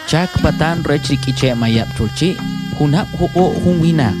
Chak patan rech ri K'iche' Mayab' Cholchi' junab' juq'o' jun winaq.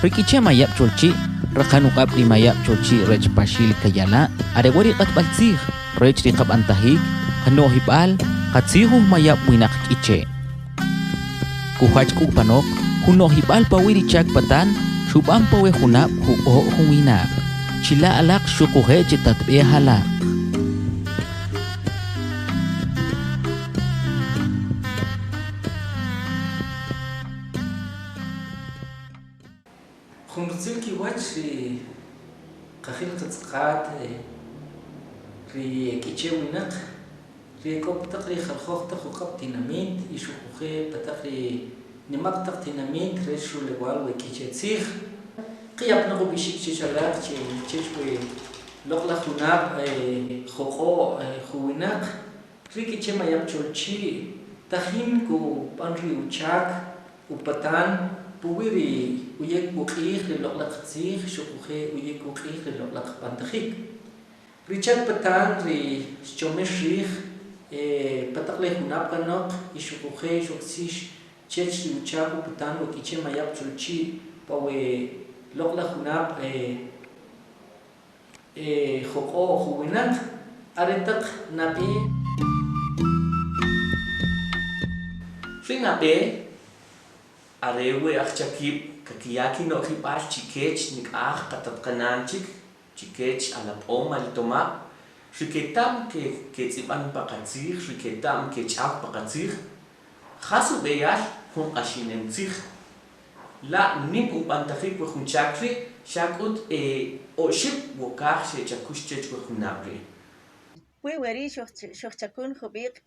Ri K'iche' Mayab' Cholchi' raqan uq'ab' ri Mayab' Cholchi' rech Paxil Kayala' are wa' ri q'atb'al tzij rech ri qab'antajik, qano'jib'al, qatzij uj mayab' winaq K'iche'. Kujach k'u panoq jun no'jib'al pa uwi' ri chak patan xub'an pa we junab' juq'o' jun winaq. Chila' alaq xuquje' chetatb'ej alaq. Jun rutzil kiwach ri qajil qatz'aqat ri e k'iche' winaq ri e k'o pa taq ri jaljoj taq uq'ab' tinamit y xuquje' pa taq ri nima'q taq tinamit rech rulewal we k'iche' tzij. Qiyapnaq ub'ixik chech alaq che chech we loq'laj junab' joq'o' juwinaq ri K'iche' Mayab' Cholchi' tajin kub'an ri uchak upatan puwi' ri uyek uq'ij ri loq'laj tzij xuquje' uyek uq'ij ri loq'laj b'antajik. Ri chak patan ri xchomex rij pa taq le junab' kanoq y xuquje' xoksix chech ri uchak upatan we K'iche' Mayab' Cholchi' pa we loq'laj junab' joq'o' juwinaq are taq nab'e. Ri nab'e are we ajchakib' kakiya kino'jib'al chi kech nik'aj qatat qanan chik, chi kech alab'om alitomab', ri keta'm ketz'ib'an pa qatzij, ri keta'm kech'aw pa qatzij, jas ub'eyal jun q'axinem tzij. La' nim ub'antajik we jun chak ri' xa k'ut e oxib' wokaj xechakux chech we junab' ri'. Pwi' weri' xojchakun jub'iq'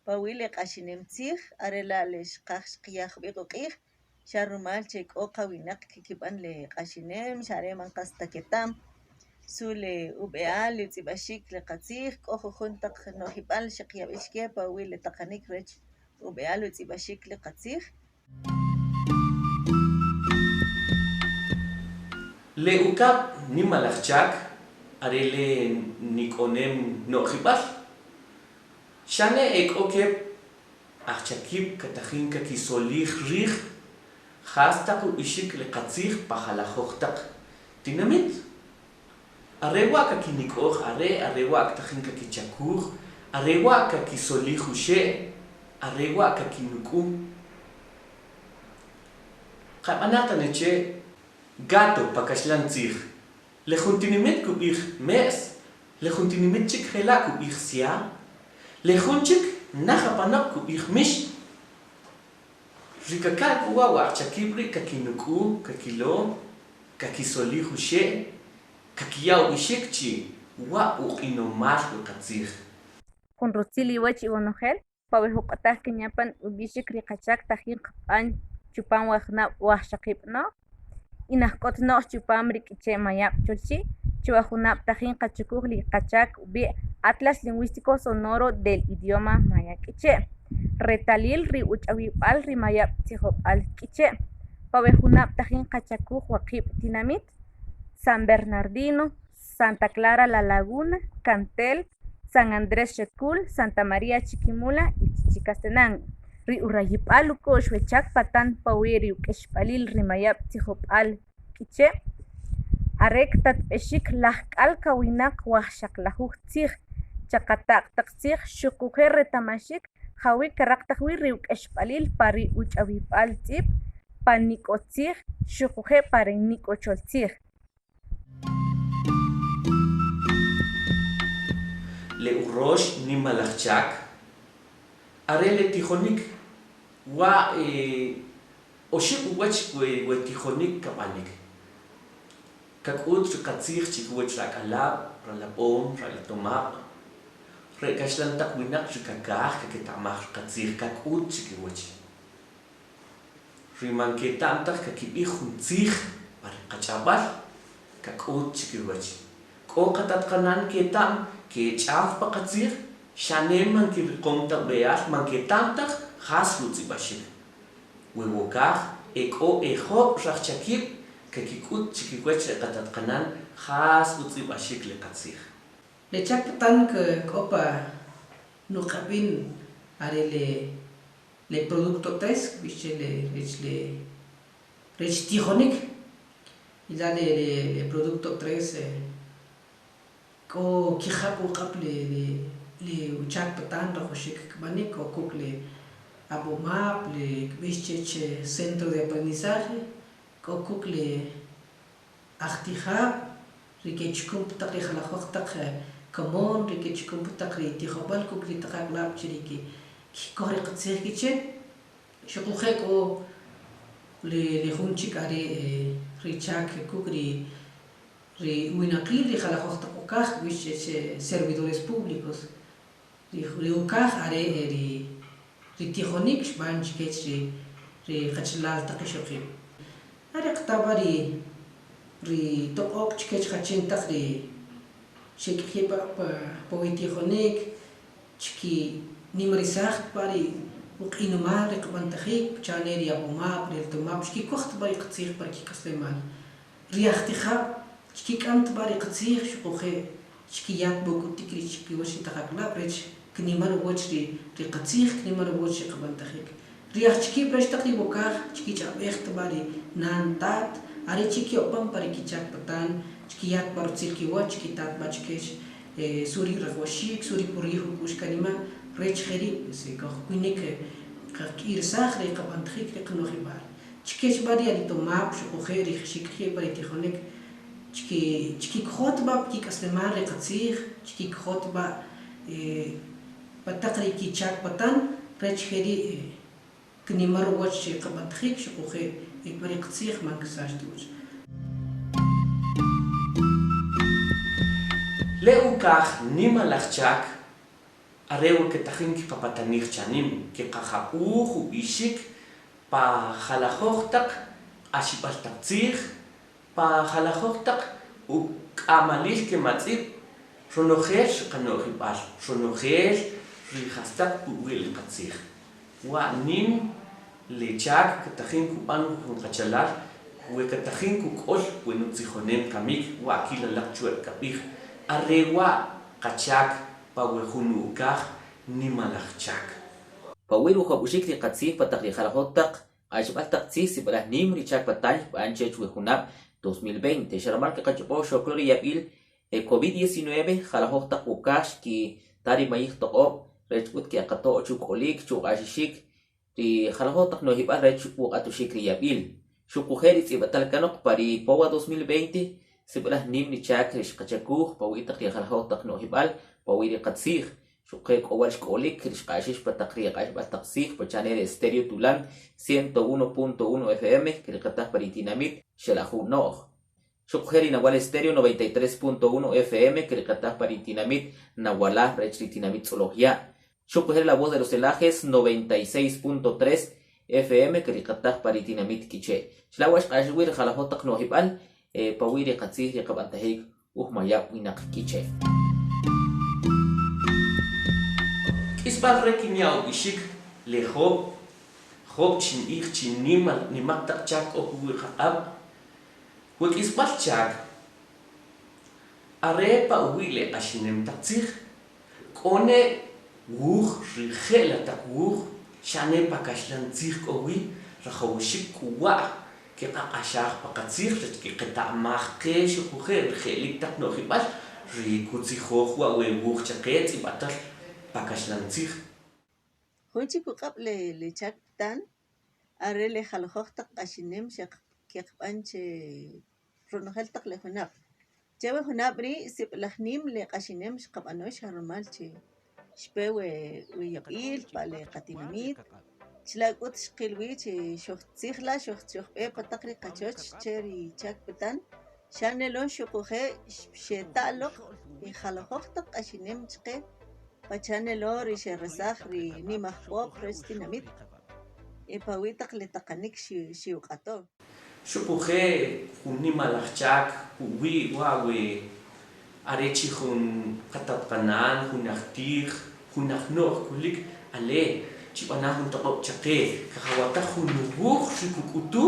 pa uwi' le q'axinem tzij, are la' le xqaj xqaya jub'iq' uq'ij, xa rumal che k'o qawinaq kkib'an le q'axinem, xa are man qas ta keta'm su le ub'e'al le utz'ib'axik le qatzij, k'o jujun taq no'jib'al xeqya b'i chike pa uwi' le taqanik rech ub'e'al utz'ib'axik le qatzij. Le ukab' nimalaj chak are le nik'onem no'jib'al. Xane e k'o keb' ajchakib' katajin kakisolij rij jas taq ub'ixik le qatzij pa jalajoj taq tinamit. Are wa' kakinik'oj are, are wa' ktajin kakichakuj, are wa' kakisolij uxe', are wa' kakinuk'u. Qab'ana' ta ne che gato pa kaxlan tzij. Le jun tinimit kub'ij me's, le jun tinimit chik jela' kub'ij sya, le jun chik naj apanoq kub'ij mix. Ri kaka'n k'u wa' wa ajchakib' ri' kakinuk'u, kakilo, kakisolij uxe', kakiya' ub'ixik chi wa' uq'inomal we qatzij. Jun rutzil iwach iwonojel, pa we juq'ataj kinya pan ub'ixik ri qachak tajin qb'an chupam we junab' wajxaqib' no'j, y naj k'ot no'j chupam ri K'iche' Mayab' Cholchi', che we junab' tajin qachukuj li qachak ub'i' Atlas Lingüístico Sonoro del Idioma Maya K'iche', retalil ri uch'awib'al ri Mayab' Tzijob'al K'iche'. Pa we junab' tajin qachakuj waqib' tinamit, San Bernardino, Santa Clara La Laguna, Cantel, San Andrés Xecul, Santa María Chiquimula y Chichicastenango. Ri urayib'al uk'u'x we chak patan pa uwi' ri uk'exb'alil ri mayab' tzijob'al K'iche', are ktatb'exik lajk'al kawinaq wajxaqlajuj tzij, chaqata'q taq tzij xuquje' reta'maxik jawi' karaqtaj wi ri uk'exb'alil pa ri uch'awib'al tz'ib', pa nik'otzij xuquje' pa ri nik'ocholtzij. Le urox nimalaj chak are le tijonik wa' oxib' uwach we tijonik kab'anik. Kak'ut ri qatzij chi kiwach ri ak'alab', ralab'om, ralitomab', re kaxlan taq winaq ri kakaj kaketa'maj ri qatzij kak'ut chi kiwach. Ri man keta'm taj kakib'ij jun tzij pa ri qach'ab'al, kak'ut chi kiwach. K'o qatat qanan keta'm kech'aw pa qatzij, xane man kiriqom ta ub'e'al man keta'm taj jas rutz'ib'axik. We wokaj e k'o e job' rajchakib' kakik'ut chi kiwach ri qatat qanan jas utz'ib'axik le qatzij. Le chak patan k'o pa nuq'ab'in are le. le producto 3 kb'ix che le rech le rech tijonik y la' le le producto 3 k'o kijab' uq'ab' le le uchak patan rajwaxik kb'anik k'o kuk' le ab'omab' le kb'ix chech centro de aprendizaje k'o kuk' le ajtijab' ri kechukun pa taq ri jalajoj taq komon, ri kechukun pa taq ri tijob'al kuk' ri taq ak'alab' che ri kkikoj ri qatzij K'iche'. Xuquje' k'o le le jun chik are ri chak kuk' ri ri uwinaqil ri jalajoj taq wokaj kb'ix chech servidores públicos. Ri ukaj are ri ri tijonik xb'an chkech ri ri qachalal taq ixoqib'. Are qata b'a ri ri toq'ob' chkech jachin taq ri xek'iji' b'a pa pa wi tijonik, chkinimarisaj b'a ri uq'inomal ri qab'antajik, pacha' ne ri ab'omab', ri altomab' xkikoj ta b'a ri qatzij pa ri kik'aslemal. Ri ajtijab' xkik'am ta b'a ri qatzij xuquje' xkiya ta b'a uk'utik ri chkiwach ri taq ak'alab' rech knimar uwach ri ri qatzij, knimar uwach ri qab'antajik. Ri ajchikib' rech taq ri wokaj xkich'ab'ej ta b'a ri nan tat are chi' ke'opan pa ri kichak patan, xkiya ta b'a rutzil kiwach, xkita ta b'a chkech su ri rajwaxik, su ri kurij uk'u'x kanima' rech jeri' kojkunik kqak'irsaj ri qab'antajik, ri qano'jib'al. Chkech b'a' ri alitomab' xuquje' ri xik'ji' pa ri tijonik, chkikojot b'a' kik'aslemal ri qatzij, chkikojot b'a' pa taq ri kichak patan rech jeri' knimar uwach ri qab'antajik xuquje' pa ri qatzij man ksach ta uwach. Le ukaj nimalaj chak are we ketajin kiqapatanij chanim, kiqajab'uj ub'ixik pa jalajoj taq q'axib'al taq tzij, pa jalajoj taq uk'a'malil kematz'ib', ronojel ri qano'jib'al, ronojel ri jastaq puwi' le qatzij. Wa' nim le chak katajin kub'an jun qachalal we katajin kuk'ol we nutzijonem kamik wa' kilalaq chwe'q kab'ij, are wa' qachak pa we jun ukaj nimalaj chak. Pa uwi' rujab'uxik ri qatzij pa taq ri jalajoj taq q'axb'al taq tzij sib'alaj nim ri chak patan xb'an chech we junab' 2020, xa rumal kaqach'ob'o xok lo ri yab'il Covid 19, jalajoj taq wokaj xkita ri mayij toq'ob' rech k'ut ke'qato'o chu k'olik, chu uq'axexik ri jalajoj taq no'jib'al rech uq'atuxik ri yab'il. Xuquje' ri tz'ib'atal kanoq pa ri POUA 2020 sib'alaj nim ri chak ri xqachakuj pa uwi' taq ri jalajoj taq no'jib'al pa uwi' ri qatzij, Xuquje' k'o wa' xk'olik ri xq'axix pa taq ri q'axb'al taq tzij pacha' ne ri Estéreo Tulán 101.1 FM kriqataj pa ri tinamit Xelaju' No'j. Xuquje' ri Nahual Estéreo 93.1 FM kriqataj pa ri tinamit Nahualá rech ri tinamit Tz'oloj Ya'. Xuquje' ri La Voz de los Celajes 96.3 FM kriqataj pa ri tinamit K'iche'. Chila' wa' xq'ax wi ri jalajoj taq no'jib'al pa uwi' ri qatzij ri qab'antajik Uj mayab' winaq K'iche'. K'isb'al re kinya ub'ixik le job', job' xinb'ij chi nimaq taq chak k'o puwi' qaq'ab'. We k'isb'al chak are pa uwi' le q'axinem taq tzij, k'o ne wuj ri je'la taq wuj xa ne pa kaxlan tzij k'o wi, rajawaxik k'u wa' keqaq'axaj pa qatzij rech keqeta'maj qe xuquje' ri je'lik taq no'jib'al ri kutzijoj wa' we wuj chaqe tz'ib'atal pa kaxlan tzij. Jun chik uq'ab' le le chak patan are le jalajoj taq q'axinem xaq keqb'an che ronojel taq le junab'. Che we junab' ri' sib'alaj nim le q'axinem xqab'ano xa rumal che xpe we we yab'il pa le qatinamit, chila' k'ut xqil wi chi xojtzij la' xojb'e pa taq ri qachoch che ri chak patan, xa ne lo xuquje' xeta' loq ri jalajoj taq q'axinem chaqe pacha' ne lo ri xeresaj ri nimaj pop rech tinamit e pawi' taq le taqanik xi'uq'ato. Xuquje' jun nimalaj chak puwi' wa' we are chi' jun qatat qanan, jun ajtij, jun ajno'j kulik, ale, chib'ana' jun toq'ob' chaqe, kajawataj jun wuj ri kuk'utu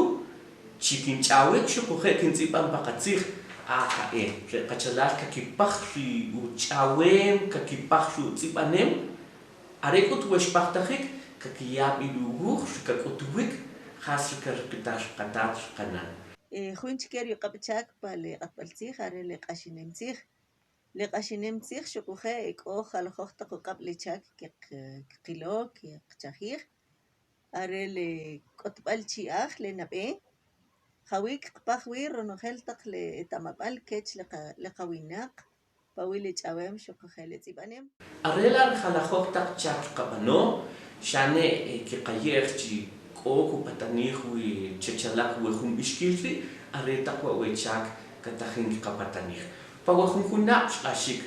chi kinch'awik xuquje' kintz'ib'an pa qatzij, AKE, ri qachalal kakipaj ri uch'awem, kakipaj ri utz'ib'anem, are k'ut we xpajtajik. Kakiya b'i ri uwuj ri kak'utuwik jas ri kariqitaj ri qatat ri qanan. Jun chike ri uq'ab' chak pa le q'atb'al tzij are le q'axinem tzij. Le q'axinem tzij xuquje' e k'o jalajoj taq uq'ab' le chak kqilo, kqachajij, are le k'otb'al chi'aj le nab'e, jawi' kqapaj wi ronojel taq le eta'mab'al kech le qawinaq pa uwi' le ch'awem xuquje' le tz'ib'anem. Are la' ri jalajoj taq chak kqab'ano, xane' kiqaye'j chi k'o kupatanij wi chech alaq we jun b'ixkil ri' are taq wa' we chak katajin kqapatanij. Pa we jun junab' xq'axik,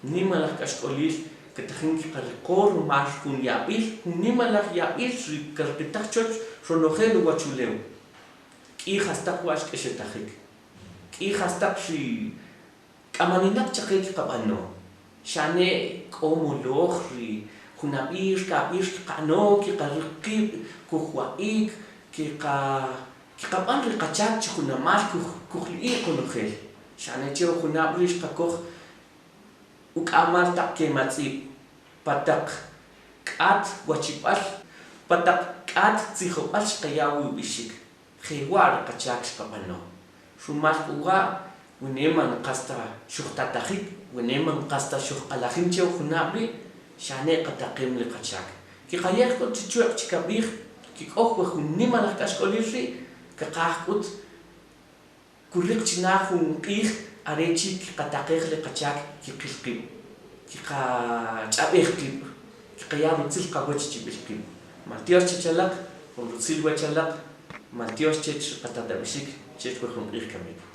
nimalaj k'axk'olil katajin kqariqo rumal jun yab'il, jun nimalaj yab'il ri kariqitaj choch ronojel uwachulew. K'i jastaq wa' xk'exetajik, k'i jastaq ri k'amaninaq chaqe kqab'ano, xane' k'o moloj ri junab'ir kab'ir kqa'no, kiqariq qib', kujwa'ik, kiqab'an ri qachak chi junamal kujli'i' qonojel, xane' che ujunab' ri' xqakoj uk'a'mal taq kematz'ib' pa taq k'at wachib'al, pa taq k'at tzijob'al xqaya' wi ub'ixik, jewa' ri qachak xqab'ano. Rumal k'u wa', wene man qas ta xujtatajik, wene man qas ta xujq'alajin che ujunab' ri', xane' qataqem le qachak. Kiqaye'j k'ut chi chwe'q chi kab'ij, kik'ow we jun nimalaj k'axk'olil ri', kaqaj k'ut kuriq chi na jun q'ij are chi' kiqataqej le qachak kiqil qib', kiqach'ab'ej qib', kiqaya' rutzil qawach chib'il qib'. Maltyox chech alaq, jun rutzil wach alaq, maltyox chech ri qatatab'exik chech we jun q'ij kamik.